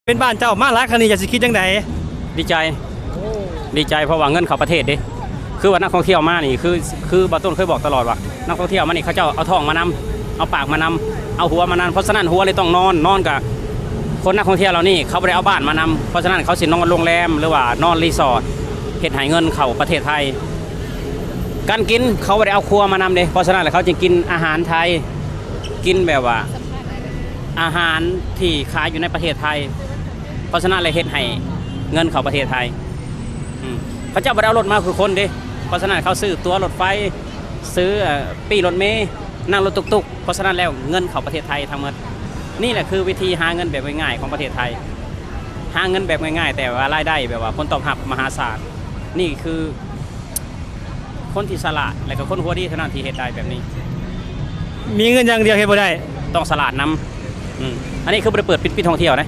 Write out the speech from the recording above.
ເປັນບ້ານເຈົ້າມາຫຼາຍຄັນນີ້ ເຈົ້າຊິຄິດຈັ່ງໃດ? ດີໃຈ ດີໃຈ ເພາະວ່າເງິນເຂົ້າປະເທດເດ້. ຄືວ່ານັກທ່ອງທ່ຽວມານີ້ ຄື ຄືບ່າວຕົ້ນເຄີຍບອກຕະຫຼອດວ່າ ນັກທ່ອງທ່ຽວມານີ້ ເຂົາເຈົ້າເອົາທອງມານຳ ເອົາປາກມານຳ ເອົາຫົວມານຳ. ເພາະສະນັ້ນ ຫົວນີ້ຕ້ອງນອນ ນອນກະ ຄົນນັກທ່ອງທ່ຽວເຫຼົ່ານີ້ ເຂົາບໍ່ໄດ້ເອົາບ້ານມານຳ. ເພາະສະນັ້ນ ເຂົາຊິນອນໂຮງແຮມ ຫຼືວ່ານອນຣີສອດ ເຮັດໃຫ້ເງິນເຂົ້າປະເທດໄທ. ການກິນ ເຂົາບໍ່ໄດ້ເອົາຄົວມານຳເດ້. ເພາະສະນັ້ນ ເຂົາຈຶ່ງກິນອາຫານໄທ ກິນແບບວ່າ ອາຫານທີ່ຂາຍຢູ່ໃນປະເທດໄທ. ເພາະສະນັ້ນ ເລີຍເຮັດໃຫ້ເງິນເຂົ້າປະເທດໄທ. ອືມ ເຂົາເຈົ້າບໍ່ໄດ້ເອົາລົດມາຄືຄົນເດ້. ເພາະສະນັ້ນ ເຂົາຊື້ຕົ໋ວລົດໄຟ ຊື້ ເອີ ປີ້ລົດເມ ນັ່ງລົດຕຸກໆ. ເພາະສະນັ້ນແລ້ວ ເງິນເຂົ້າປະເທດໄທທັງໝົດ. ນີ້ແຫຼະຄືວິທີຫາເງິນແບບງ່າຍໆຂອງປະເທດໄທ. ຫາເງິນແບບງ່າຍໆ ແຕ່ວ່າລາຍໄດ້ແບບວ່າຜົນຕອບຮັບມະຫາສານ. ນີ້ຄືຄົນທີ່ສະຫຼາດ ແລະກະຄົນຫົວດີເທົ່ານັ້ນທີ່ເຮັດໄດ້ແບບນີ້. ມີເງິນຢ່າງດຽວເຮັດບໍ່ໄດ້ ຕ້ອງສະຫຼາດນຳ. ອືມ ອັນນີ້ຄືບໍ່ໄດ້ເປີດປິດ ປິດທ່ອງທ່ຽວນະ.